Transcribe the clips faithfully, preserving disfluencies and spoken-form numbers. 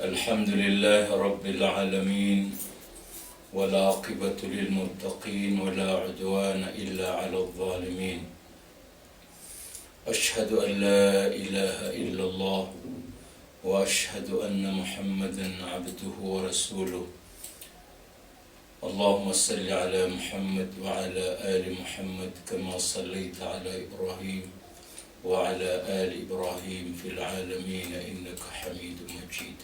الحمد لله رب العالمين، والعاقبة للمتقين، ولا عدوان إلا على الظالمين. أشهد أن لا إله إلا الله، وأشهد أن محمدا عبده ورسوله. اللهم صل على محمد وعلى آل محمد كما صليت على إبراهيم وعلى آل إبراهيم في العالمين إنك حميد مجيد.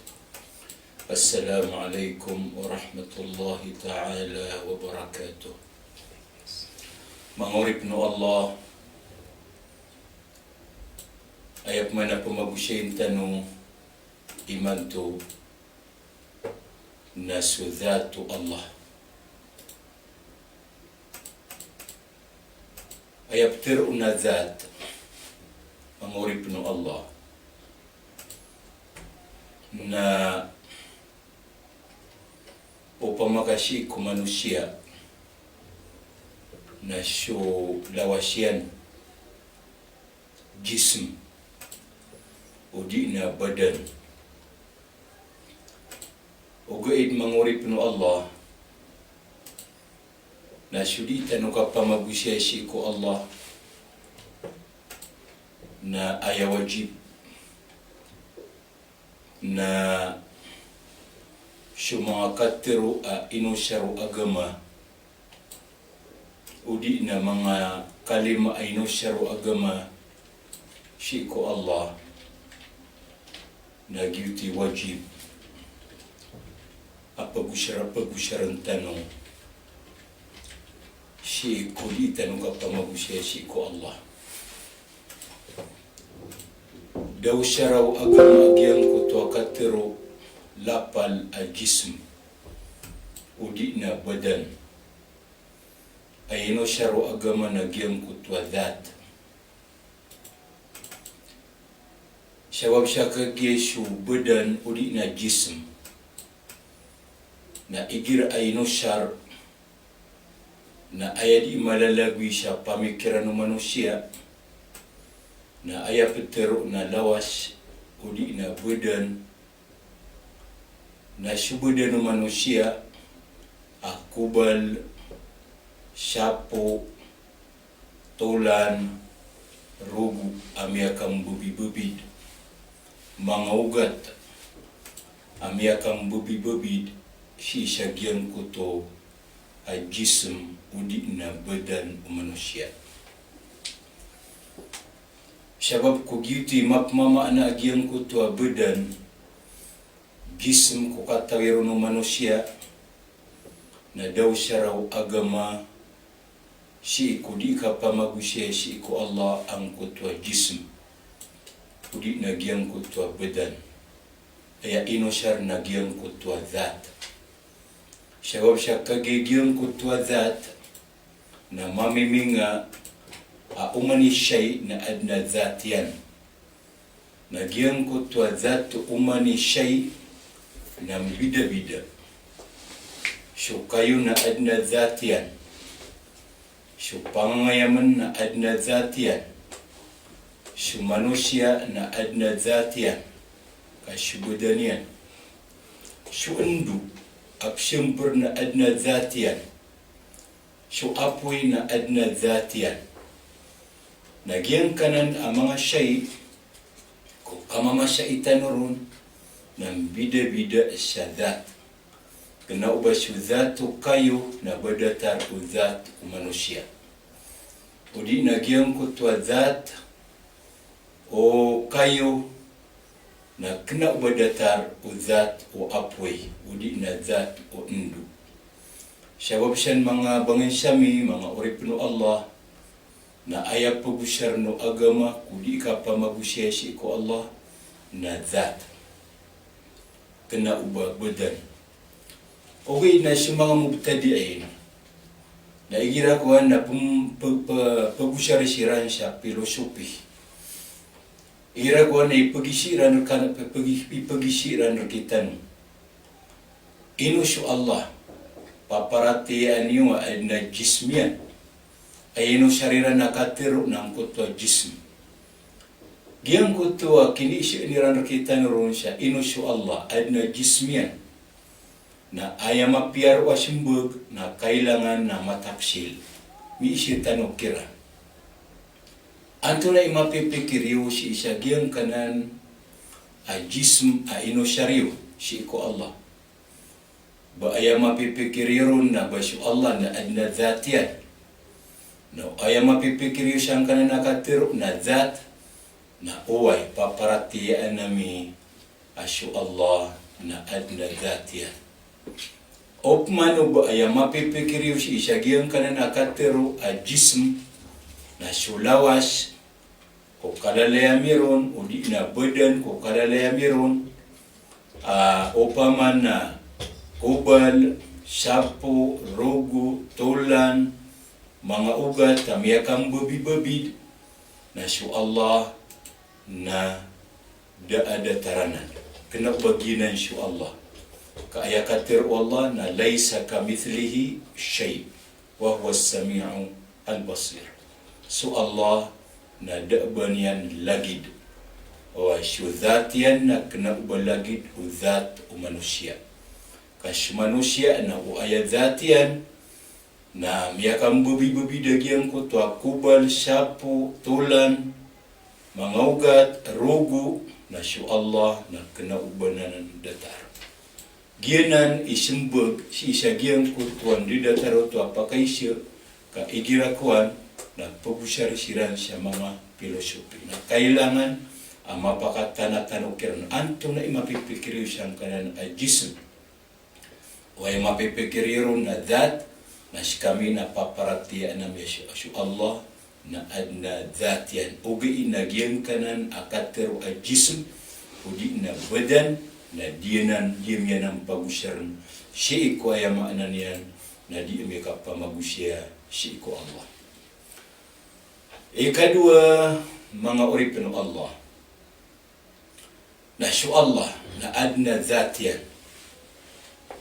السلام عليكم ورحمة الله تعالى وبركاته. Manga oripn o Allah, aya pman a pamagosiyai tano imanto na so dhat o Allah. Aya ptharoon a dhat, manga oripn o Allah, na opama ka sii ko manosiya na so lawas iyan, jism, odi na badan. Ogaid, manga oripn o Allah, na so dii tano kapamagosiyai sii ko Allah na aya wajib na so manga katharo a inosar o agama, odi na manga kalima a inosar o agama sii ko Allah, na giyoto i wajib a pagosar, pagosarn tano sii ko dii tano kapamagosiyai sii ko Allah. Da osara o agama a giyangkoto a katharo lapal a jism, odi na badan. Aya inosar o agama na giyangkoto a dhat. Sabap sa kagiya so badan odi na jism na igira a inosar, na aya dii malalagoy sa pamikiran o manosiya, na aya ptharoon a lawas odi na badan, na so badan o manosiya a kobal, sapo, tolan, rogo a miyakambabibabid, manga ogat a miyakambabibabid sii sa giyangkoto a jism odi na badan o manosiya. Sabap ko giyoto i mapmamaana a giyangkoto a badan, jism ko katawi ron o manosiya, na da osara o agama sii ko dii kapamagosiyai sii ko Allah angkoto a jism, odi na giyangkoto a badan. Aya inosar na giyangkoto a dhat. Sabap sa kagiya giyangkoto a dhat na mamiminga a oman i shay na adn a dhat iyan. Na giyangkoto a dhat o oman i shay na mbidabida. So kayo na adn a dhat iyan. So pangangayamn na adn a dhat iyan. So manosiya na adn a dhat iyan, ka so badan iyan. So ndo a psmbr na adn a dhat iyan. So apoy na adn a dhat iyan. Na giyangkanan a manga shay ko kamamasai tano ron na mbidabida sa dhat. Kna o ba so dhat o kayo na ba datar o dhat o manosiya. Odi na giyangkoto a dhat o kayo na kna o ba datar o dhat o apoy, odi na dhat o ndo. Sabap san manga bangnsa mi, manga oripn o Allah, na aya pagosarn o agama ko dii kapamagosiyai sii ko Allah na dhat. Kna o ba badan. Ogaid na so manga mubtadi'in na igira kowan na pm-, p-, p-, pagosari siran sa pilosopi. Igira kowan na ipagisi iran rkano, ipagi-, ipagisi iran rktano. Ino so Allah? Paparatiyayaan iyo a adn a jism iyan. Aya inosar iran a katharo na angkoto a jism. Giyangkoto a kiniisaan iran rkitano ron sa ino so Allah, adn a jism iyan. Na aya mapiya roo a smbag na kailangan na matafsil. Miisa tano kiran. Antonaa i mapipikir iyo sii sa giyangkanan a jism a inosar iyo sii ko Allah? Ba aya mapipikir iyo ron na ba so Allah na adn a dhat iyan. Na aya mapipikir iyo sangkanan a katharo na dhat, na oway, paparatiyayaan ami a so Allah na adn a dhat iyan. Opama o ba aya mapipikir iyo sii sa giyangkanan a katharo a jism, na so lawas ko kalalaya ami ron, odi na badan ko kalalaya ami ron, a, opama na kobal, sapo, rogo, tolan, manga ogat a miyakambabi-babid, na so Allah na da a datar anan. Kna o ba giyanan so Allah. Ka aya katharo o Allah na laysa kamithlihi shay, wa huwas sami'ul basir. So Allah na da a ba niyan lagid. Oway, so dhat iyan na kna o ba lagid o dhat o manosiya. Ka so manosiya na o aya dhat iyan na miyakambabi-babid a giyangkoto a kobal, sapo, tolan, manga ogat, rogo, na so Allah na kna o ba anan datar. Giyanan i smbag sii sa giyangkoto a ndadatar oto a pakaiza, ka igira kowan na pagosar siran sa manga pilosopi. Na kailangan a mapakatana tano kiran. Antonaa i mapipikir iyo sangkanan a jism? Oway, mapipikir iyo ron na dhat, na skami na paparatiyayaan ami a so, so Allah na adn a dhat iyan. Ogaid na giyangkanan a katharo a jism, odi na badan, na di anan, di ami anan pagosarn sii ko aya maana niyan, na di ami kapamagosaya sii ko Allah. Ikadowa, manga oripn o Allah. Na so Allah na adn a dhat iyan.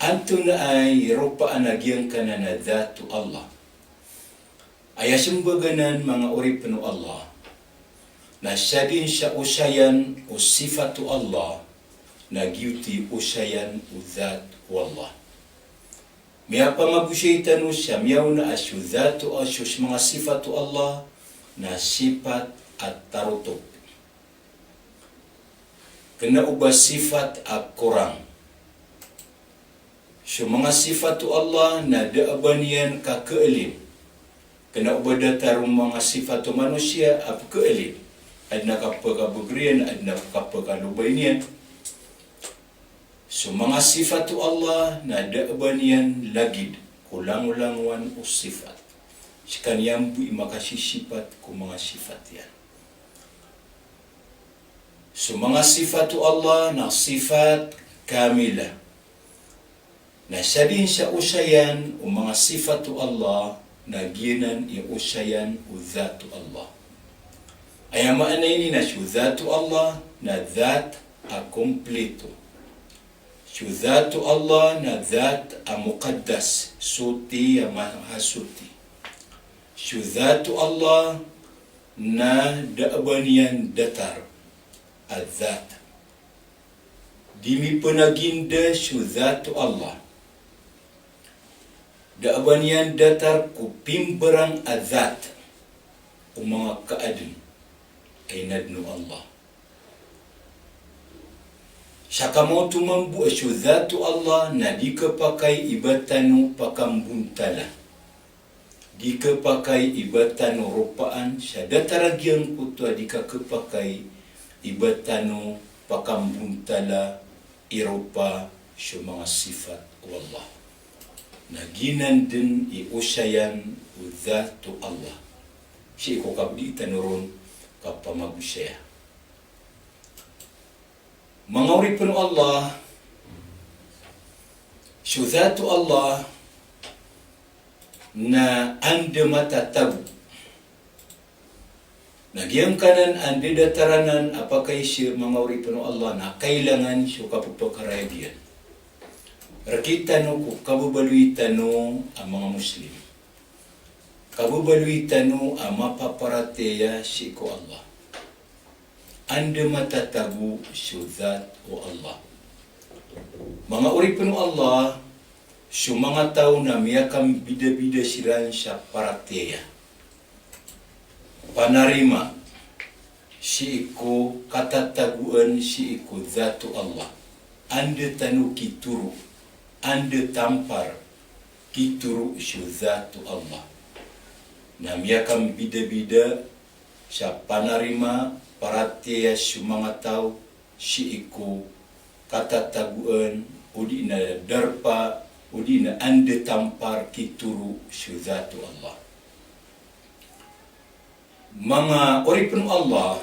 Antonaa i ropaan a giyangkanan a dhat o Allah? Aya smbag anan, manga oripn o Allah, na sadn sa osayan o sifat o Allah, na giyoto i osayan o dhat o Allah. Miyapamagosay tano sa miyaona a so dhat o, a so manga sifat o Allah na sifat a tarotop. Kna o ba sifat a korang. So manga sifat o Allah na da a ba niyan kakaalin. Kna o ba datar o manga sifat o manosiya a pkaalin. Adn a kapkabagr iyan, adn a kapkalobay niyan. So manga sifat o Allah na da a ba niyan lagid ko langolangowan o sifat. Skaniyan bo i makasisipat ko manga sifat iyan. So manga sifat o Allah na sifat kamila. Na sadn sa osayan o manga sifat o Allah na giyanan i osayan o dhat o Allah. Aya maana ini na so dhat o Allah na dhat a komplito. So dhat o Allah na dhat a muqaddas, soti a mahasoti. So dhat o Allah na da a ba niyan datar a dhat. Di mipnaginda so dhat o Allah. Da a ba niyan datar ko pimbarang a dhat o manga kaadn a inadn o Allah. Sa kamaoto mambo a so dhat o Allah na di kapakay i ba tano pakambontala. Di kapakay i ba tano ropaan, sa datar a giyangkoto a di ka kapakay i ba tano pakambontala i ropa so manga sifat o Allah. Na giyanan dn i osayan o dhat o Allah. Sii ko kabdi tano ron kapamagosaya. Manga oripn o Allah, so dhat o Allah na anda matatago. Na giyangkanan a ndadatar anan a pakaiza, manga oripn o Allah, na kailangan so kapphakarayagiyan. Rkitano ko kababaloy tano a manga Muslim. Kababaloy tano a mapaparatiyaya sii ko Allah. Anda matatago so dhat o Allah. Manga oripn o Allah, so manga taw na miyakambidabida siran sa paratiyaya, panarima sii ko katatagoan sii ko dhat o Allah. Anda tano kitoro, anda tampar kitoro so dhat o Allah. Na miyakambidabida sa panarima, paratiyaya so manga taw sii ko katatagoan, odi na darpa, odi na anda tampar kitoro so dhat o Allah. Manga oripn o Allah,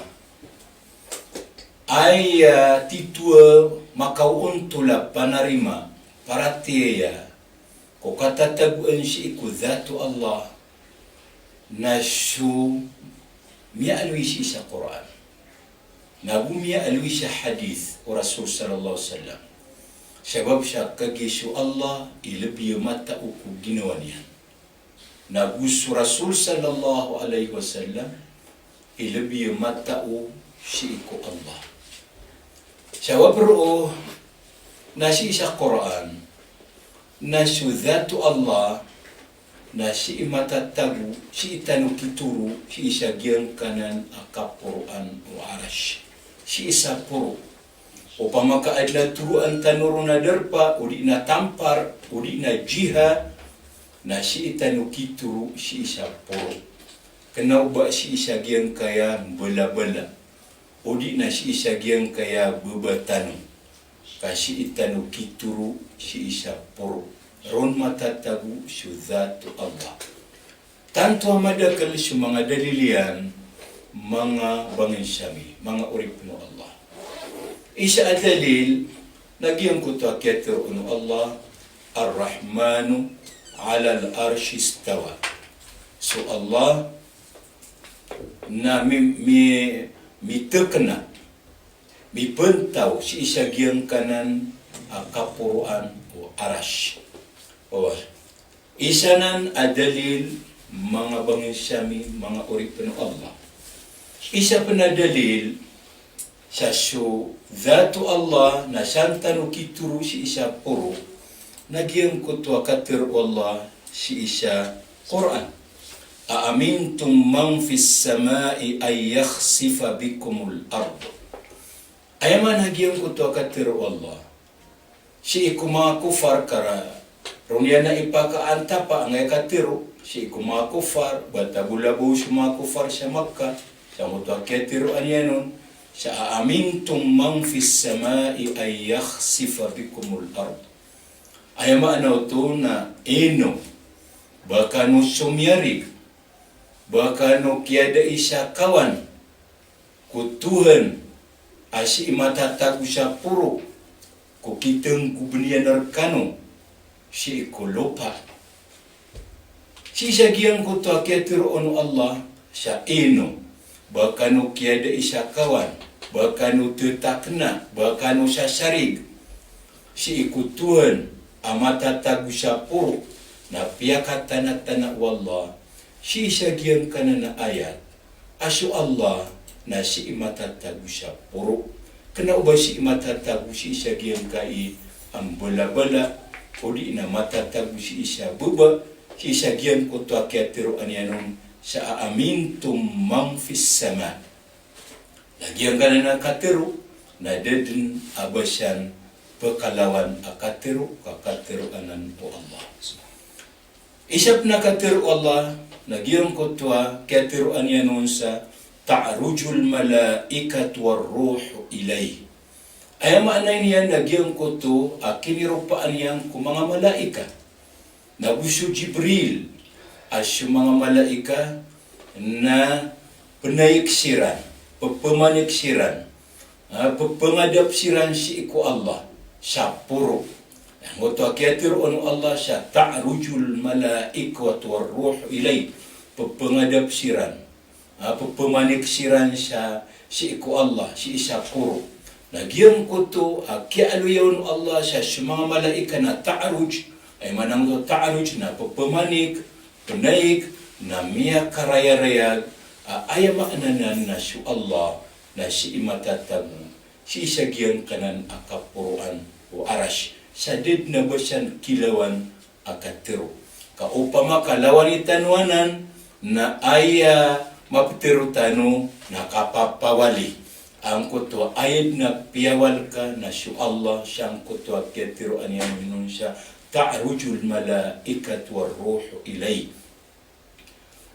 aya tito a makaontol a panarima, paratiyaya ko katatagoan sii ko dhat o Allah, na so miyaaloy sii sa Qur'an, nago miyaaloy sa hadith o Rasul sallallahu alaihi wasallam. Sabap sa kagiya so Allah i lbi a matao ko ginawa niyan, nago so Rasul sallallahu alaihi wasallam i lbi a matao sii ko Allah. Sabap roo na sii sa Qur'an, na so dhat o Allah na sii matatago, sii tano kitoro sii sa giyangkanan a kaporoan o Arash, sii sa poro. Opama ka adn a toroan tano ron a darpa, odi na tampar, odi na jiha, na sii tano kitoro sii sa poro. Kna o ba sii sa giyangkaya mbalabala, odi na sii sa giyangkaya baba tano, ka sii tano kitoro sii sa poro. Ron matatago so dhat o Allah. Tanto a madakl so manga dalil iyan, manga bangsa mi, manga oripn o Allah. Isa a dalil na giyangkoto a kiyatharoa on o Allah, Ar-Rahmanu 'alal 'arshi istawa. So Allah na mi, mi, mitekna, mipntaw sii sa giyangkanan a kaporoan o Arash. O, isa nan a dalil, manga bangsa mi, manga oripn o Allah. Isa pn a dalil, sa so dhat o Allah na san tano kitoro sii sa poro, na giyangkoto a katharo o Allah sii sa Qur'an. A amintum man fis sama'i an yakhsifa bikumul ard. Aya maana giyangkoto a katharo o Allah sii ko manga kofar, ka roo niyan a ipakaantapa angkaya katharo sii ko manga kofar, ba tago labaw so manga kofar sa Makkah, sa giyangkoto a kiyatharoa niyan on, sa a amintum man fis sama'i an yakhsifa bikumul ard. Aya maana oto na ino ba kano somiyarig, ba kano kiyadai sa kawan ko Tuhan a sii matatago sa poro ko kitnggobniyan rkano sii ko lopa. Sii sa giyangkoto a kiyatharoa on o Allah, sa ino ba kano kiyadai sa kawan, ba kano thatakna, ba kano sasarig sii ko Tuhan a matatago sa poro, na piyakatanatana o Allah sii sa giyangkanan a ayat a so Allah na sii matatago sa poro. Kna o ba sii matatago sii sa giyangkai a mbalabala, odi na matatago sii sa baba, sii sa giyangkoto a kiyatharoa niyan on, sa a amintum man fis sama. Na giyangkanan a katharo na da dn a ba san pkalawan a katharo ka katharo anan o Allah. Isa pn a katharo o Allah na giyangkoto a kiyatharoa niyan on sa ta'rujul malaikatu war ruhu ilayhi. Aya maana niyan na giyangkoto a kiniropaan iyan ko manga malaika. Na go so Jibril a so manga malaika na pnaik siran, ppmanik siran, a, ppngadap siran sii ko Allah sa poro. Na giyangkoto a kiyatharoa on o Allah sa ta'rujul malaikatu war ruhu ilayhi. Ppngadap siran, a, ppmanik siran sa sii ko Allah, sii sa poro. Na giyangkoto a kiyaaloya on o Allah sa so manga malaika na ta'ruj, aya maana oto ta'ruj na ppmanik, pnaik, na miyakarayarayag, a, aya maana nan na so Allah na sii matatago sii sa giyangkanan a kaporoan o Arash. Sa da dn a ba san kilawan a katharo. Ka opama ka lawan i tano anan, na aya maptharo tano na kapapawali. Angkoto a aya dn a piyawal ka na so Allah, sangkoto a kiyatharoa niyan on sa, "Ta'rujul malaikatu war ruhu ilayhi."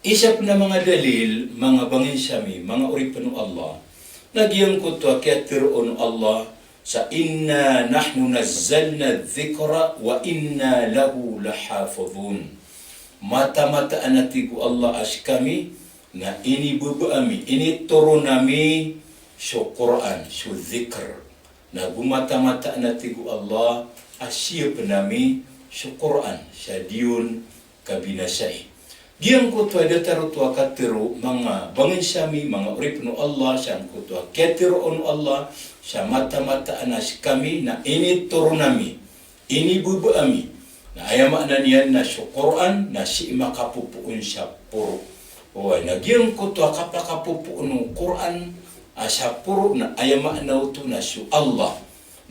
Isa pn a manga dalil, manga bangensa mi, manga oripn o Allah, na giyangkoto a kiyatharo o Allah sa, "Inna nahnu nazzalna dhikra wa inna lahu lahafidhun." Mataan-mataan a tig o Allah a skami na inibaba ami, initoron ami so Qur'an, so dhikr. Na go mataan-mataan a tig o Allah a siyapn ami so Qur'an sa di on kabinasai. Giyangkoto a datar oto a katharo, manga bangensa mi, manga oripn o Allah, sangkoto a kiyatharo o Allah sa mataan-mataan a skami na initoron ami, inibaba ami. Na aya maana niyan na so Qur'an na sii makapopoon sa poro. Oway, na giyangkoto a kapakapopoon o Qur'an a sa poro na aya maana oto na so Allah.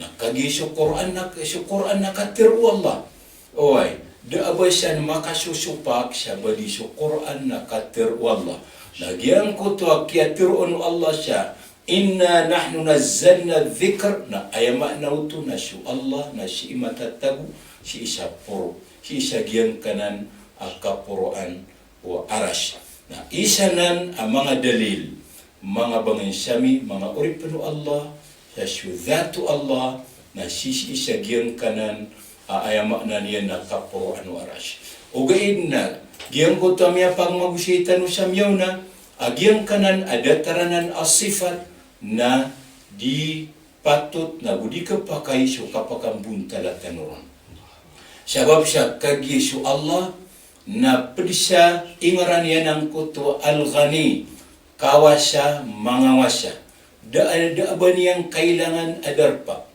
Na kagiya so Qur'an na, so Qur'an na katharo o Allah. Oway, da a ba san makasosopak sa ba di so Qur'an na katharo o Allah. Na giyangkoto a kiyatharo o Allah sa, "Inna nahnu nazzalna dhikr," na aya maana oto na so Allah na sii matatago sii sa poro, sii sa giyangkanan a kaporoan o Arash. Na isa nan a manga dalil, manga bangensa mi, manga oripn o Allah, sa so dhat o Allah na sii sa giyangkanan a aya maana niyan na kaporoan o Arash. Ogaid na giyangkoto a miyapagmagosay tano sa miyaona a giyangkanan a datar anan a sifat na di patot na go di khapakay so kapakambontal tano ron. Sabap sa kagiya so Allah na pd sa ingaran iyan angkoto a Al-Ghani, kawasa, mangawasa. Da a, da a ba niyan kailangan a darpa.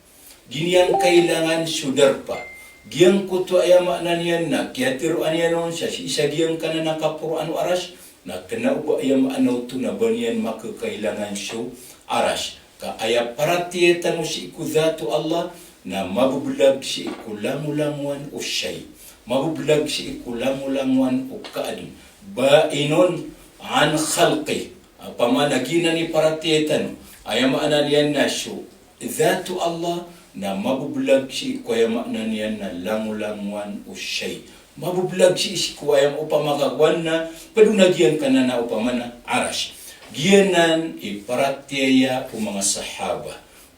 Di niyan kailangan so darpa. Giyangkoto a aya maana niyan na kiyatharoa niyan on sa sii sa giyangkanan a kaporoan o Arash, na kna o ba aya maana oto na ba niyan makakailangan so Arash. Ka aya paratiyaya tano sii ko dhat o Allah na mabablag sii ko langolangowan o shay. Mabablag sii ko langolangowan o kaadn. Ba'inun an khalqih. Opama na giyanan i paratiyaya tano. Aya maana niyan na so dhat o Allah na mabablag sii ko aya maana niyan na langolangowan o shay. Mabablag sii, sii ko aya opama ka kowan na pd on a giyangkanan a opama na Arash. Giyanan i paratiyaya o manga sahaba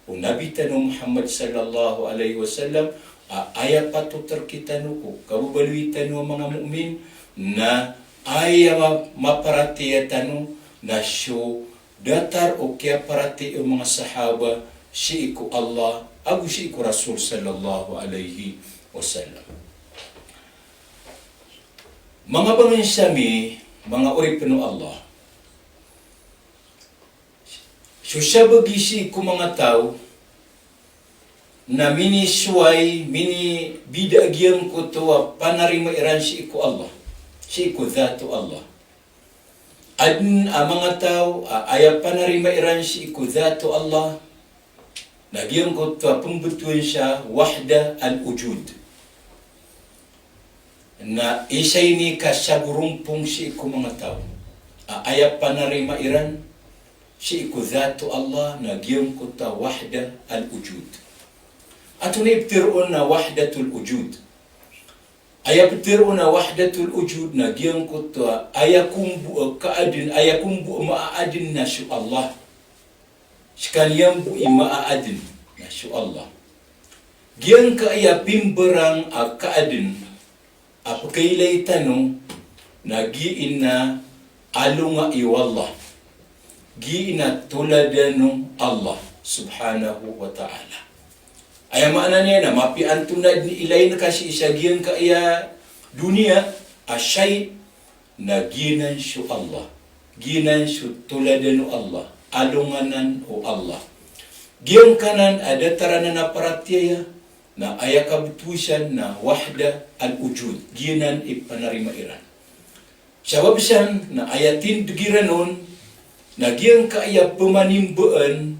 o Nabi tano Muhammad sallallahu alaihi wasallam, a aya patot rktano ko kababaloy tano a manga mu'min, na aya ma-, maparatiyaya tano na so datar o kiyaparatiyaya o manga sahaba sii ko Allah ago sii ko Rasul sallallahu alaihi wasallam. Manga bangensa mi, manga oripn o Allah, so sabagi sii ko manga taw na minisoway, minibida a giyangkoto a panarima iran sii ko Allah, sii ko dhat o Allah. Adn a manga taw a aya panarima iran sii ko dhat o Allah na giyangkoto a pmbtowan sa wahda al-wujud. Na isa ini ka sagorompong sii ko manga taw a aya panarima iran sii ko dhat o Allah na giyangkoto a wahda al-wujud. Antonaa i ptharoon a wahdatul wujud? Aya ptharoon a wahdatul wujud na giyangkoto a aya kombo a kaadn, aya kombo a maadn na so Allah. Skaniyan bo i maadn na so Allah. Giyangkaya pimbarang a kaadn a pkailay tano na giya alonga i o Allah. Giya toladan o Allah subhanahu wa ta'ala. Aya maana niyan na mapiya antonaa dn i ilayn ka sii sa giyangkaya doniya a shay, na giyanan so Allah. Giyanan so toladan o Allah. Alonganan o Allah. Giyangkanan a datar anan a paratiyaya na aya kabtowan san na wahda al-wujud. Giyanan i panarima iran. Sabap san na aya tindg iran on Na giyangkaya pemanimbaan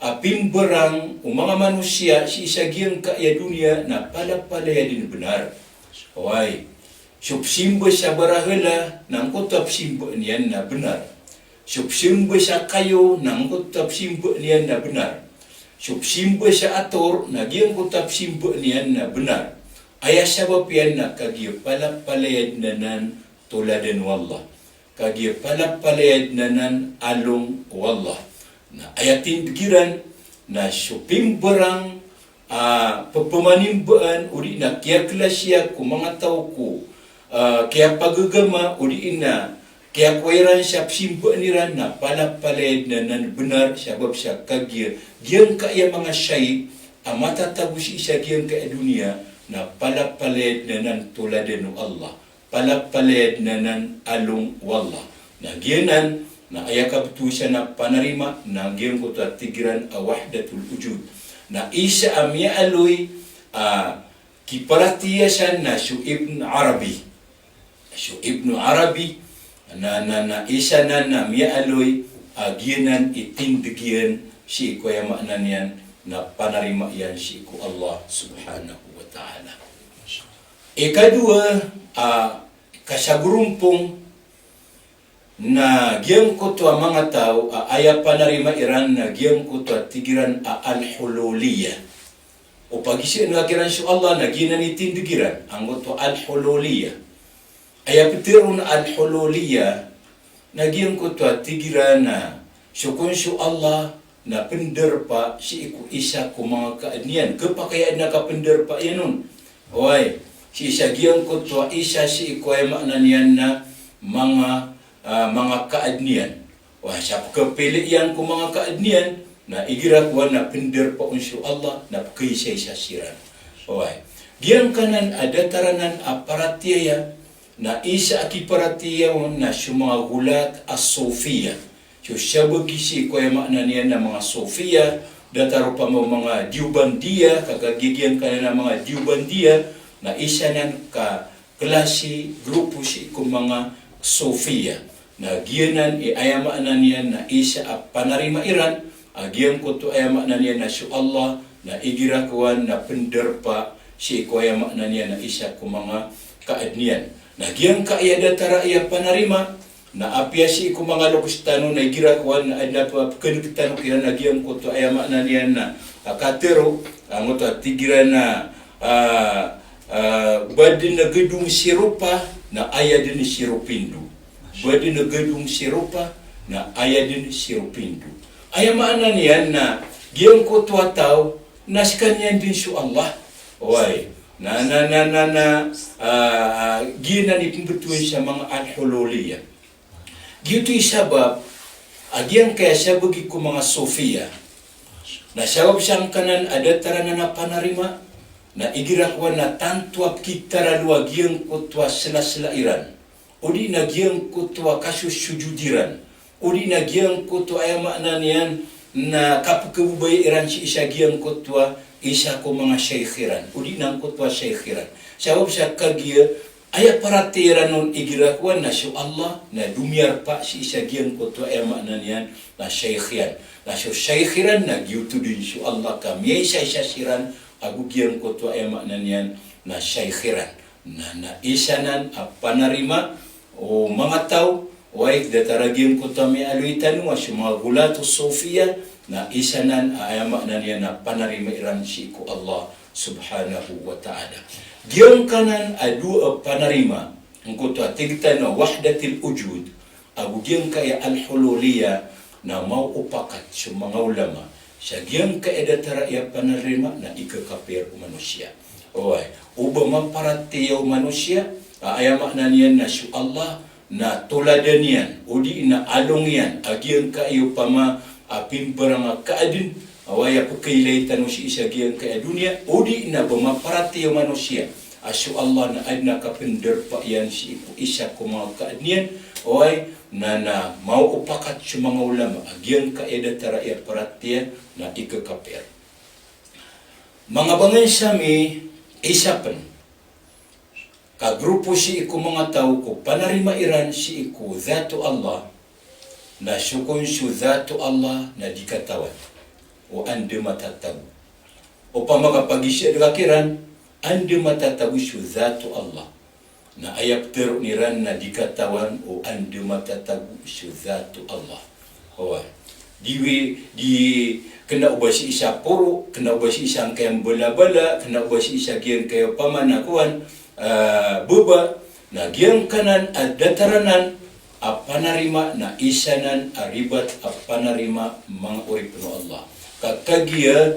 a pimbarang o manga manosiya sii sa giyangkaya doniya na palapalaya den benar. Oway. So pesimba sa barahala na angkoto a pesimba niyan na benar. So pesimba sa kayo na angkoto a pesimba niyan na benar. So pesimba sa ator na giyangkoto a pesimba niyan na benar. Aya sabap iyan na kagiya palapalaya den anan toladan o Allah. Kagiya palapalaya den anan along o Allah. Na aya tindeg iran na so pimbarang a pepemanimbaan odi na kiyaklasiya ko manga taw ko, ah, kiyapagagama odi na kiyakowa iran sa pesimbaan iran na palapalaya den anan benar sabap sa kagiya giyangkaya manga shay a matatago sii sa giyangkaya doniya na palapalaya den anan toladan o Allah. Palapalaya den anan along o Allah. Na giyanan na aya kabetowan sa na panarima na giyangkoto a tig iran a wahdatul wujud. Na isa a miyaaloy a kiparatiyayaa san na so Ibn Arabi. So Ibn Arabi na, na, na isa nan a miyaaloy a giyanan i tindeg iyan sii ko aya maana niyan na panarima iyan sii ko Allah subhanahu wa ta'ala. Ikadowa a kasagorompong na giyangkoto a manga taw a aya panarima iran na giyangkoto a tig iran a al-hululiyah. O pagisaan o kiran so Allah na giyanan i tindeg iran, angkoto a al-hululiyah. Aya petero na al-hululiyah na giyangkoto a tig iran na so kon so Allah na penderpa sii ko isa ko manga kaadn iyan. Kepakay a aden a kapenderpa iyan on. Oway, sii sa giyangkoto a isa sii ko aya maana niyan na manga, ah, manga kaadn iyan. Oway, sa pekepele iyan ko manga kaadn iyan, na igira kowan na penderpa on so Allah, na pekeisaisa siran. Oway. Giyangkanan a datar anan a paratiyaya, na isa a kiparatiyaya on na so manga ghulat as-sufiyah. So sabagi sii ko aya maana niyan na manga sufiyah, datar opama o manga Diyobandiyah, ka kagiya giyangkanan a manga Diyobandiyah, na isa nan ka klasi, grupo sii ko manga sufiyah. Na giyanan i aya maana niyan na isa a panarima iran a giyangkoto aya maana niyan na so Allah, na igira kowan na penderpa sii ko aya maana niyan na isa ko manga kaadn iyan. Na giyangkaya datar a aya panarima, na apiya sii ko manga lokes tano na igira kowan na aden a pekeneg tano kiran a giyangkoto aya maana niyan na a katero, angkoto a tig iran a, ah, ah, ba den gedong si ropa na aya den si ropindo. Ba den gedong si ropa na aya den si ropindo. Aya maana niyan na giyangkoto a taw na sekaniyan den so Allah. Oway. Na, na, na, na, na, ah, giyanan i pembetowan sa manga al-hululiyah. Giyoto i sabap a giyangkaya sabagi ko manga sufiyah. Na sabap sangkanan a datar anan a panarima, na igira kowan na tanto a pekitaralo a giyangkoto a selasela iran. Odi na giyangkoto a kasosojod iran. Odi na giyangkoto a aya maana niyan na kapekebebaya iran sii sa giyangkoto a isa ko manga shaykh iran. Odi na angkoto a shaykh iran. Sabap sa kagiya aya paratiyaya iran on igira kowan na so Allah na domiyarpa sii sa giyangkoto a aya maana niyan na shaykh iyan. Na so shaykh iran na giyoto den so Allah ka miyaisaisa siran ago giyangkoto a aya maana niyan na shaykh iran. Na, na isa nan a panarima o manga taw, oway, datar a giyangkoto a miyaaloy tano a so manga ghulat as-sufiyah, na isa nan a aya maana niyan na panarima iran sii ko Allah subhanahu wa ta'ala. Giyangkanan a dowa a panarima, angkoto a tig tano a wahdatil wujud, ago giyangkaya al-hululiyah, na maopakat so manga ulama sa giyangkaya datar a aya panarima na ikakapir o manosiya. Oway, o ba maparatiyaya o manosiya a aya maana niyan na so Allah na toladan iyan, odi na along iyan a giyangkaya opama a pimbarang a kaadn, oway, a pekeilay tano sii sa giyangkaya doniya, odi na ba maparatiyaya o manosiya a so Allah na aden a kapenderpa iyan sii ko isa ko manga kaadn iyan, oway, na, na maopakat so manga ulama a giyangkaya datar a aya paratiyaya na ikakapir. Manga bangensa mi, isa pen ka grupo sii ko manga taw ko panarima iran sii ko dhat o Allah, Na so kon so dhat o Allah na di katawan o anda matatago. Opama ka pagiza dn ka kiran, anda matatago so dhat o Allah. Na aya ptharoon iran na di katawan o anda matatago so dhat o Allah. Oway. Di wi, di kna o ba sii sa poro, kna o ba sii sa ngkaya mbalabala, kna o ba sii sa giyangkaya opama na kowan, ah, baba, na giyangkanan a datar anan a panarima na isa nan a ribat a panarima manga oripn o Allah. Ka kagiya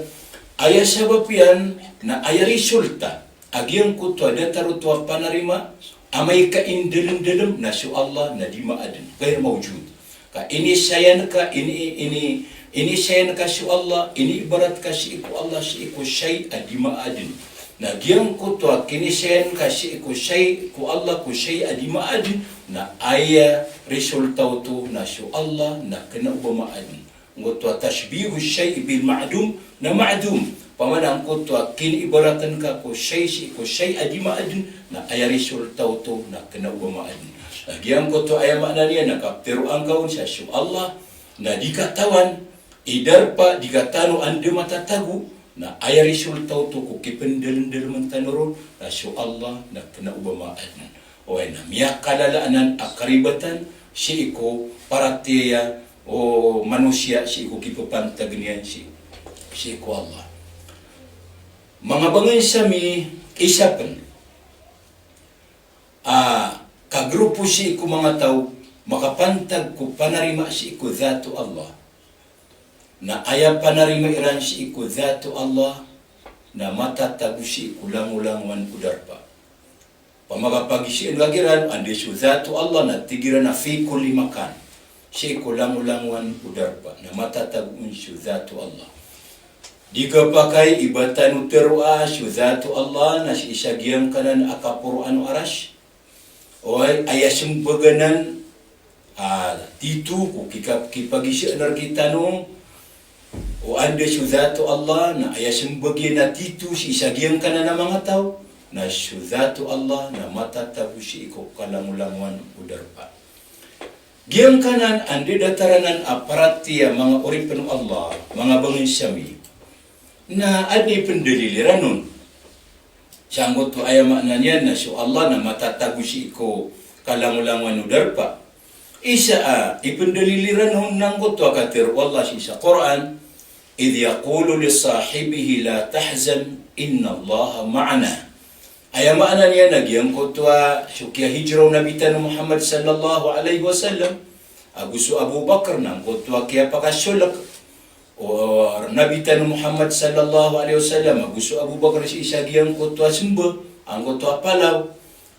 aya sabap iyan na aya resulta a giyangkoto a datar oto a panarima, amay ka indalmdalm na so Allah na di maadn, ghair mawjud. Ka inisayan ka, ini, ini, inisayan ka so Allah, iniibarat ka sii ko Allah sii ko shay a di maadn. Na giyangkoto a kinisayan ka sii ko shay, ko Allah ko shay a di maadn, na aya resulta oto na so Allah na kna o ba maadn. Angkoto a tashbihu shay'i bil ma'dum, na ma'dum. Opama na angkoto a kiniibaratn ka ko shay sii ko shay a di maadn, na aya resulta oto na kna o ba maadn. Na giyangkoto aya maana niyan na kaptharoa ngka on sa so Allah na di katawan i darpa, di katawan o anda matatago, na aya resulta oto ko kipndalmdalmn tano ron na so Allah na kna o ba maadn. Oway, na miyakalala anan a karibatan sii ko paratiyaya o manosiya sii ko kipapantag iyan sii, sii ko Allah. Manga bangnsa mi, isa pn a kagrupo sii ko manga taw makapantag ko panarima sii ko dhat o Allah. Na aya panarima iran sii ko dhat o Allah na matatago sii ko langolangowan o darpa. Opama ka pagiza dn ka kiran, anda so dhat o Allah, na tig iran a fi kulli makan. Sii ko langolangowan o darpa na matatago on so dhat o Allah. Di kapakay i ba tano tharoa so dhat o Allah na sii sa giyangkanan a kaporoan o Arash. Oway, aya smbag anan a tito ko kika-, kipagizaan rktano o anda so dhat o Allah, na aya smbag iyan a tito sii sa giyangkanan a manga taw, na so dhat o Allah na matatago sii ko kalangolangowan o darpa. Giyangkanan anda datar anan a paratiyaya manga oripn o Allah, manga bangnsa mi, na anda i pndalil iran on. Sangkoto aya maana niyan na so Allah na matatago sii ko kalangolangowan o darpa. Isa a ipndalil iran on na angkoto a katharo o Allah sii sa Qur'an, "Idh yaqulu li sahibihi la tahzan, innallaha ma'ana." Aya maana niyan na giyangkoto a so kiyahijra o Nabi tano Muhammad sallallahu alaihi wasallam ago so Abu Bakr na angkoto a kiyapakasolk o Nabi tano Muhammad sallallahu alaihi wasallam ago so Abu Bakr sii sa giyangkoto a smba, angkoto a palaw.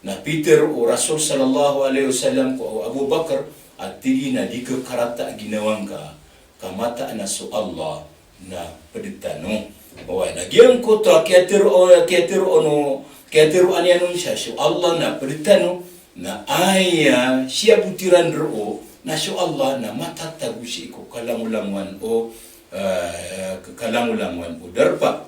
Na pitharo o Rasul sallallahu alaihi wasallam ko Abu Bakr a tig iyan a di ka karata a ginawa ngka, ka mataan a so Allah na pd tano. Oway, na giyangkoto a kiyatharo, kiyatharo on, kiyatharo aniyan on sa so Allah na pd tano, na aya siyabot iran roo na so Allah na matatago sii ko kalangolangowan o, eh, kalangolangowan o darpa.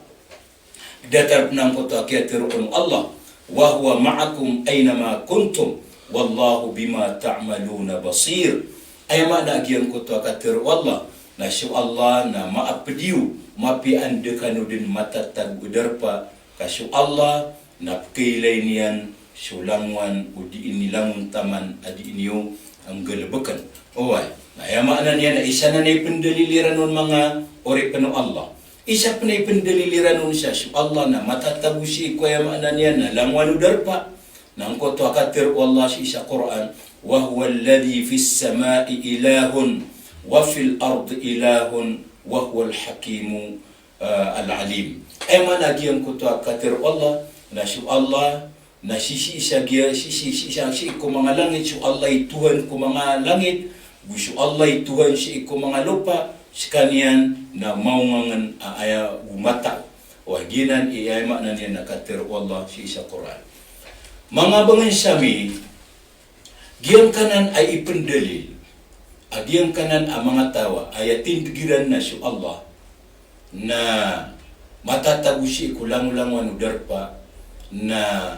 Datar pn angkoto a kiyatharo on o Allah, "Wa huwa ma'akum aina ma kuntum, wallahu bima ta'maluna basir." Aya maana a giyangkoto a katharo o Allah na so Allah na maapd iyo, mapiya anda kano dn matatago darpa, ka so Allah na pkhailay niyan so langowan o dii niyo langon taman a dii niyo nggalbkn. Oway, na aya maana niyan na isa nan a ipndalil iran on manga oripn o Allah. Isa pn a ipndalil iran on sa so Allah na matatago sii ko aya maana niyan na langowan o darpa. Na angkoto a katharo o Allah sii sa Qur'an, "Wa huwa alladhi fis sama'i ilahun wa fil ardi ilahun wa huwal hakimu, ah, al-alim." Aya maana a giyangkoto a katharo o Allah na so Allah na sii, sii sa giya, sii, sii, sii sa, sii ko manga langit so Allah i Tuhan ko manga langit, go so Allah i Tuhan sii ko manga lopa, skaniyan na maongangn a aya go matao. Oway, giyanan i aya maana niyan na katharo o Allah sii sa Qur'an. Manga bangnsa mi, giyangkanan a ipndalil a giyangkanan a manga taw a aya tindg iran na so Allah na matatago sii ko langolangowan o darpa, na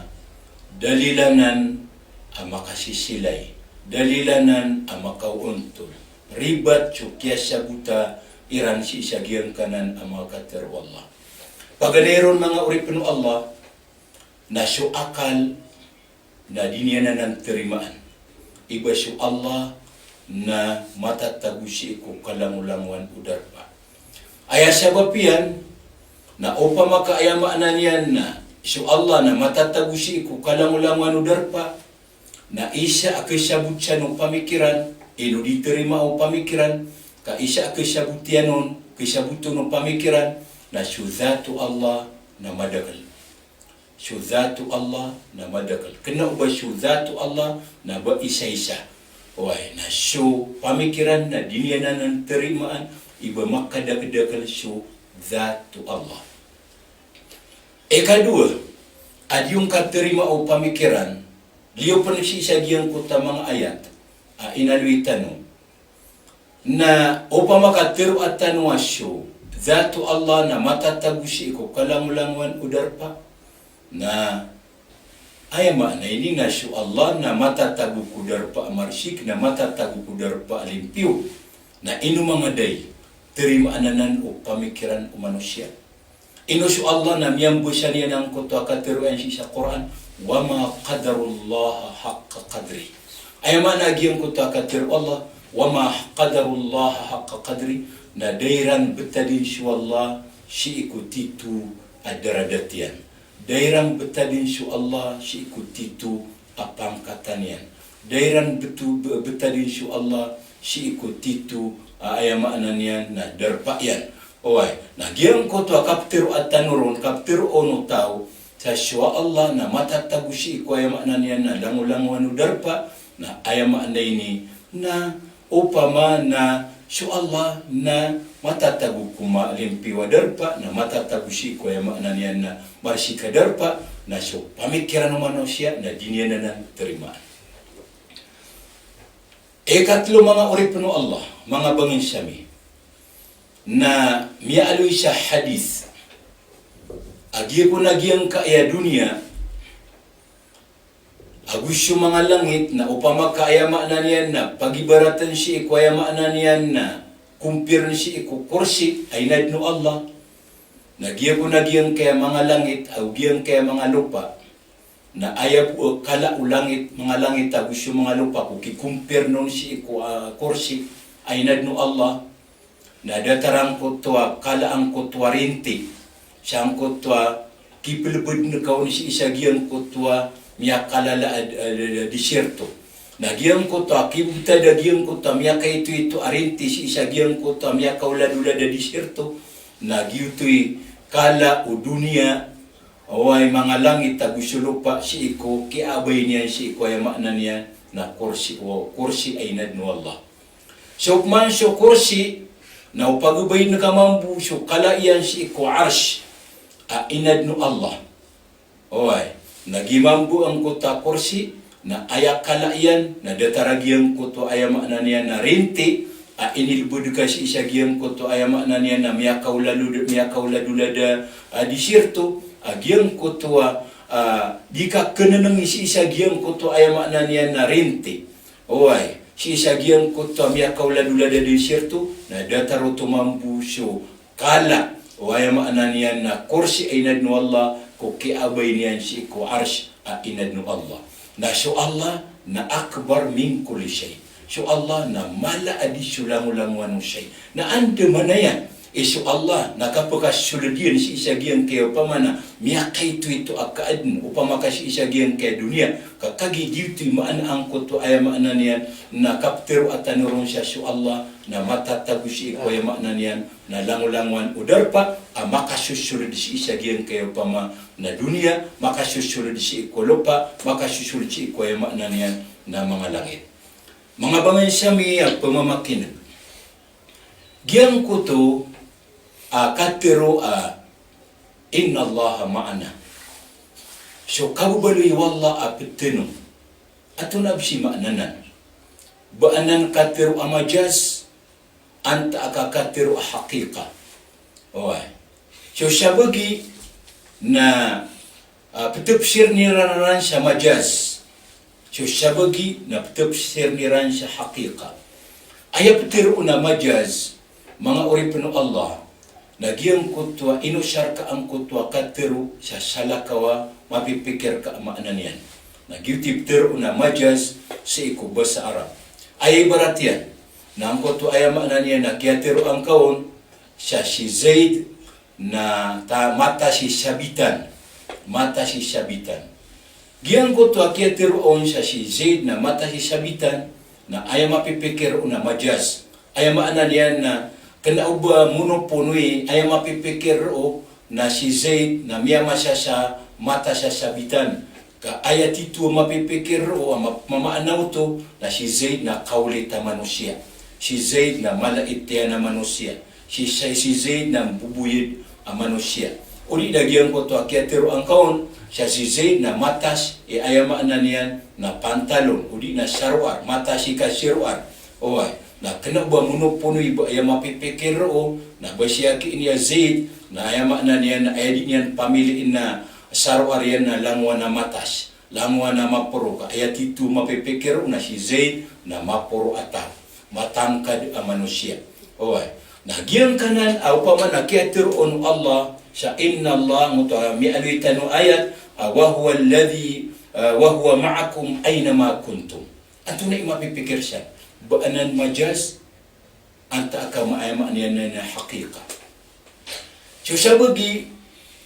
dalil anan a makasisilay, dalil anan a makaoontol, ribat so kiyasabota iran sii sa giyangkanan a manga katharo o Allah. Paganay ron manga oripn o Allah, na so akal na di niyan anan tarimaan i ba so Allah na matatago sii ko kalangolangowan o darpa. Aya sabap iyan na opama ka aya maana niyan na so Allah na matatago sii ko kalangolangowan o darpa, na isa a kiyasabot san o pamikiran, ino di tarimaa o pamikiran, ka isa a kiyasabot iyan on, kiyasabot on o pamikiran, na so dhat o Allah na madakl. So dhat o Allah na madakl. Kna o ba so dhat o Allah na ba isaisa. Oway, na so pamikiran na di niyan anan tarimaan i ba makadakldakl so dhat o Allah. Ikadowa a di on katarimaa o pamikiran, liyo pn sii sa giyangkoto a manga ayat a inaloy tano, na opama ka tharoa tano a so dhat o Allah na matatago sii ko kalangolangowan o darpa, na aya maana ini na so Allah na matatago ko darpa a marsik, na matatago ko darpa a limpiyo, na ino manga da i tarimaan anan o pamikiran o manosiya? Ino so Allah na miyambasa niyan angkoto a katharo iyan sii sa Qur'an, "Wa ma qadarullaha haqqa qadrih." Aya maana a giyangkoto a katharo o Allah, "Wa ma qadarullaha haqqa qadrih," na da iran btadin so Allah sii ko tito a daradat iyan. Da iran btadin so Allah sii ko tito a pangkatan iyan. Da iran bto-, b-, btadin so Allah sii ko tito a aya maana niyan na darpa iyan. Oway, na giyangkoto a kaptharoa tano ron, kaptharoa on o taw sa so Allah na matatago sii ko aya maana niyan na langolangowan o darpa, na aya maana ini na opama na so Allah na matatago ko ma-, limpiyo a darpa, na matatago sii ko aya maana niyan na marsik a darpa, na so pamikiran o manosiya na di niyan anan tarimaan. Ikatlo, manga oripn o Allah, manga bangnsa mi, na miyaaloy sa hadith a giyangkoto a giyangkaya doniya ago so manga langit na opama ka aya maana niyan na pagibaratn sii ko aya maana niyan na compare sii ko korsi a inadn o Allah. Na giyangkoto a giyangkaya manga langit ago giyangkaya manga lopa na aya bo a kala o langit, manga langit ago so manga lopa ko ki-compare on sii ko, ah, korsi a inadn o Allah, na datar angkoto a kala angkoto a rinti sangkoto a kiplbdn ka on sii sa giyangkoto a miyakalala a, a, a, a disyerto. Na giyangkoto a kibtad a giyangkoto a miyakaitoito a rinti sii sa giyangkoto a miyakaoladolad a disyerto, na giyoto i kala o doniya, oway, manga langit ago so lopa sii ko kiyaabay niyan sii ko aya maana niyan na korsi, o, korsi a inadn o Allah. So pman so korsi na o pagabay dn ka mambo so kala iyan sii ko arsh a inadn o Allah. Oway, na giya mambo angkoto a korsi na aya kala iyan na datar a giyangkoto a aya maana niyan na rinti a inilbd ka sii sa giyangkoto a aya maana niyan na miyakaolado-, miyakaoladolad a, ah, disyerto, a giyangkoto a, ah, di ka knangnang sii sa giyangkoto a aya maana niyan na rinti. Oway, sii sa giyangkoto a miyakaoladolad a disyerto, na datar oto mambo so kala o aya maana niyan na korsi a inadn o Allah ko kiyaabay niyan sii ko arsh a inadn o Allah. Na so Allah na akbar min kulli shay. So Allah na mala a di so langolangowan o shay. Na andamanaya i so Allah na kapakasold iyan sii sa giyangkaya opama na miyakaitoito a kaadn, opama ka sii sa giyangkaya doniya, ka kagiya giyoto i maana angkoto a aya maana niyan na kaptharoa tano ron sa so Allah na matatago sii ko aya maana niyan na langolangowan o darpa a makasosold sii sa giyangkaya opama na doniya, makasosold sii ko lopa, makasosold sii ko aya maana niyan na manga langit. Manga bangnsa mi a pmamakin'g, giyangkoto a katharo a "Innallaha ma'ana." So kababaloy o Allah a pd tano, antonaa bs i maana nan? Ba anan katharo a majaz, antaa ka katharo a haqiqa? Oway. So sabagi na, ah, ptafsirn iran sa majaz. So sabagi na ptafsirn iran sa haqiqa. Aya ptharoon a majaz, manga oripn o Allah, na giyangkoto a inosar ka angkoto a katharo sa salakaw a mapipikir ka a maana niyan. Na giyoto i ptharoon a majaz sii ko basa Arab. Aya ibarat iyan, na angkoto aya maana niyan na kiyatharoa ngka on sa si Zaid na ta-, mata si sabitan. Mata si sabitan. Giyangkoto a kiyatharoa on sa si Zaid na mata si sabitan, na aya mapipikir on na majaz. Aya maana niyan na kna o ba monoponoy, aya mapipikir on na si Zaid na miyamasa sa mata sa sabitan. Ka aya tito a mapipikir on a ma-, mamaana oto na si Zaid na kaolit a manosiya. Si Zaid na malait iyan a manosiya. Si, si, si Zaid na mboboyad a manosiya. O di na giyangkoto a kiyatharoa ngka on sa si Zaid na matas i aya maana niyan na pantalon, o di na saroar, matas i kasaroar. Oway, na kna o ba monoponoy ba aya mapipikir on, na ba siya ki ini a Zaid, na aya maana niyan na aya di niyan pamiliin na saroar iyan na langowan a matas. Langowan a maporo, ka aya tito mapipikir on na si Zaid na maporo a taw. Matangkad a manosiya. Oway. Na giyangkanan a opama na kiyatharoon o Allah sa inna Allah, ngoto a miyaaloy tano a ayat, a wa huwa alladhi, a wa huwa ma'akum aina ma kuntum. Antonaa i mapipikir san? Ba anan majaz, antaa ka ma-, aya maana niyan na haqiqa. So sabagi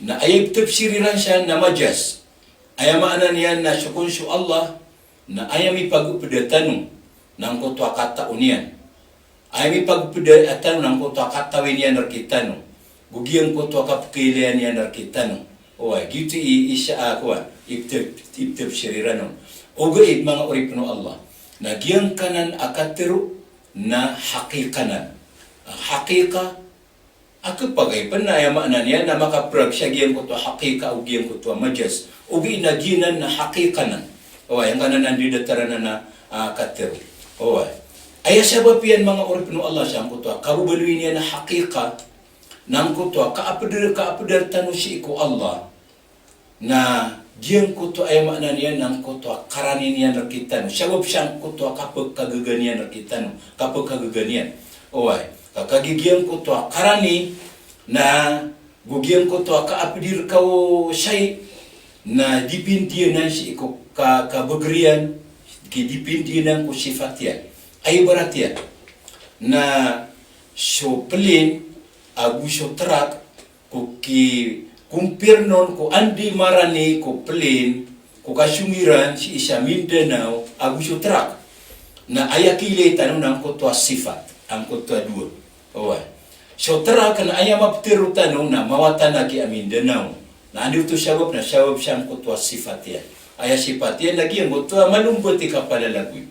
na aya iptafsir iran san na majaz. Aya maana niyan na so kon so Allah na aya mipagpda tano na angkoto a katao niyan. Aya mipagpda tano na angkoto a katawi niyan rktano. Go giyangkoto a kapkailaya niyan rktano. Oway, giyoto i isa a kowan, iptaf-, iptafsir iran on. Ogaid manga oripn o Allah, na giyangkanan a katharo na haqiqa nan. A haqiqa, a khapakay pn na aya maana niyan na makaprag sa giyangkoto a haqiqa o giyangkoto a majaz. Ogaid na giyanan na haqiqa nan. Oway, angkanan a ndidataran na, a, katharo. Oway. Aya sabap iyan manga oripn o Allah sa angkoto a kababaloy niyan a haqiqa, na angkoto a kaapdar, kaapdar tano sii ko Allah. Na giyangkoto aya maana niyan na angkoto a karani niyan rktano. Sabap sa angkoto a kapkhagaga niyan rktano. Kapkhagaga niyan. Oway. Ka kagiya giyangkoto a karani na go giyangkoto a kaapdir ka o shay na dipindi anan sii ko ka-, kabagr iyan, ki dipindi anan ko sifat iyan. Aya ibarat iyan na so plane ago so truck, ko ki-compare on ko anda i marani ko plane, ko kasong iran sii sa Mindanao ago so truck. Na aya kiilay tano na angkoto a sifat, angkoto a dowa. Oway. So truck na aya maptharo tano na mawatan a giya Mindanao. Na anda oto sabap na sabap sa angkoto a sifat iyan. Aya sifat iyan na giyangkoto a malombat i kapalalagoy.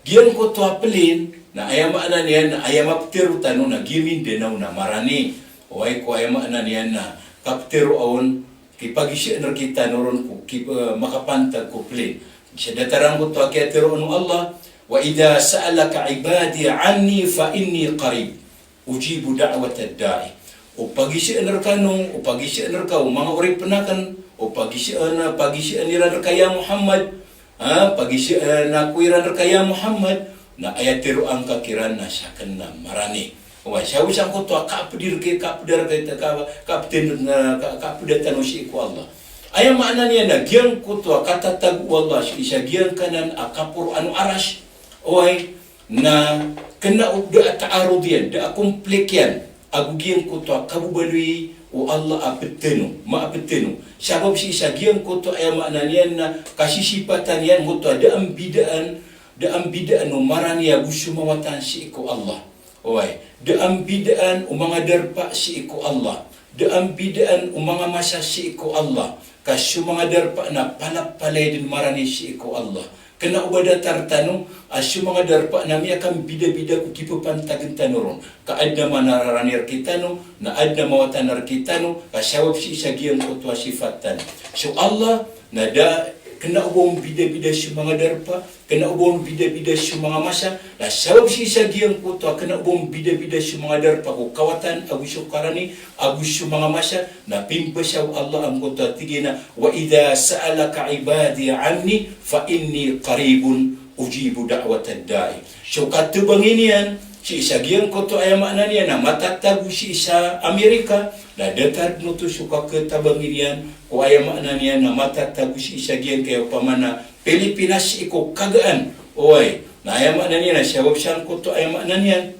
Giyangkoto a plane, na aya maana niyan na aya maptharo tano na giya Mindanao na marani. Oway, ko aya maana niyan na kaptharo on, kipagizaan rktano ron ko ki-, eh, makapantag ko plane. Sa datar angkoto a kiyatharoon o Allah, "Wa idha sa'alaka ibadi anni fa inni qarib." Ujibu da'watad da'i. O pagizaan rkano, o pagizaan rka o manga oripn akn, o pagizaan, pagizaan iran rka ya Muhammad, ha, pagizaan ako iran rka ya Muhammad, na aya tharoa ngka kiran na sakn na marani. Oway, sabap sa angkoto a kaapdir ki, kaapdar ki, ka-, kaapdar, na, ka-, kaapdar tano sii ko Allah. Aya maana niyan na giyangkoto a katatago o Allah sii sa giyangkanan a kaporoan o Arash. Oway, na kna o da a taarud iyan, da a conflict iyan ago giyangkoto a kababaloy o Allah a pd tano, maapd tano. Sabap sii sa giyangkoto aya maana niyan na kasisipatan iyan, ngoto a da a mbidaan, da a mbidaan o marani ago so mawatan sii ko Allah. Oway, da a mbidaan o manga darpa sii ko Allah. Da a mbidaan o manga masa sii ko Allah. Ka so manga darpa na palapalaya dn marani sii ko Allah. Kna o ba datar tano a so manga darpa na miyakambidabida ko kipapantagn tano ron. Ka adn a manararani rktano, na adn a mawatan rktano, ka sabap sii sa giyangkoto a sifat tano. So Allah na da, kna o ba ombidabida so manga darpa, kna o ba ombidabida so manga masa, na sabap sii sa giyangkoto a kna o ba ombidabida so manga darpa ko kawatan ago so karani ago so manga masa, na pimbasa o Allah angkoto a tig iyan a, "Wa idha sa'alaka ibadi anni fa inni qaribun ujibu da'watad da'i." So katabangin iyan, sii sa giyangkoto a aya maana niyan na matatago sii sa Amerika, na datar dn oto so kakhatabangin iyan ko aya maana niyan na matatago sii sa giyangkaya opama na Pilipinas sii ko kagaan. Oway, na aya maana niyan na sabap sangkoto aya maana niyan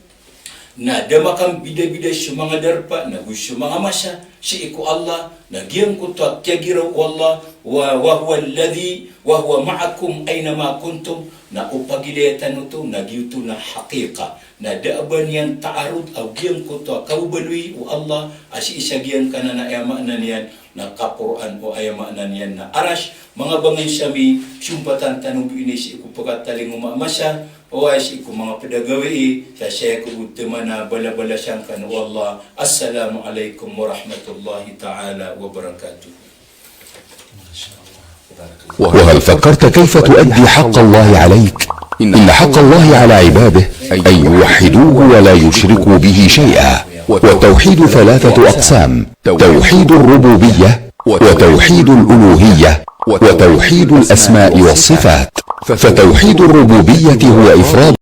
na da makambidabida so manga darpa, na go so manga masa, sii ko Allah, na giyangkoto a kiyagiraw o Allah, wa, wa huwa alladhi, wa huwa ma'akum aina ma kuntum, na o pagilaya tano oto, na giyoto na haqiqa. Na da a ba niyan taarud a giyangkoto a kababaloy o Allah, a sii sa giyangkanan a aya maana niyan, na kaporaan o aya maana niyan na Arash, manga bangnsa mi, sompatan tano bo ini sii ko pkatalingoma a masa, oway sii ko manga pd a gawii, sa saya ko bo tmana balabalasan kano o Allah. Assalamu alaikum warahmatullahi ta'ala wabarakatuh. وهل فكرت كيف تؤدي حق الله عليك؟ إن حق الله على عباده أن يوحدوه ولا يشركوا به شيئا. والتوحيد ثلاثة أقسام: توحيد الربوبية، وتوحيد الألوهية، وتوحيد الأسماء والصفات. فتوحيد الربوبية هو إفراد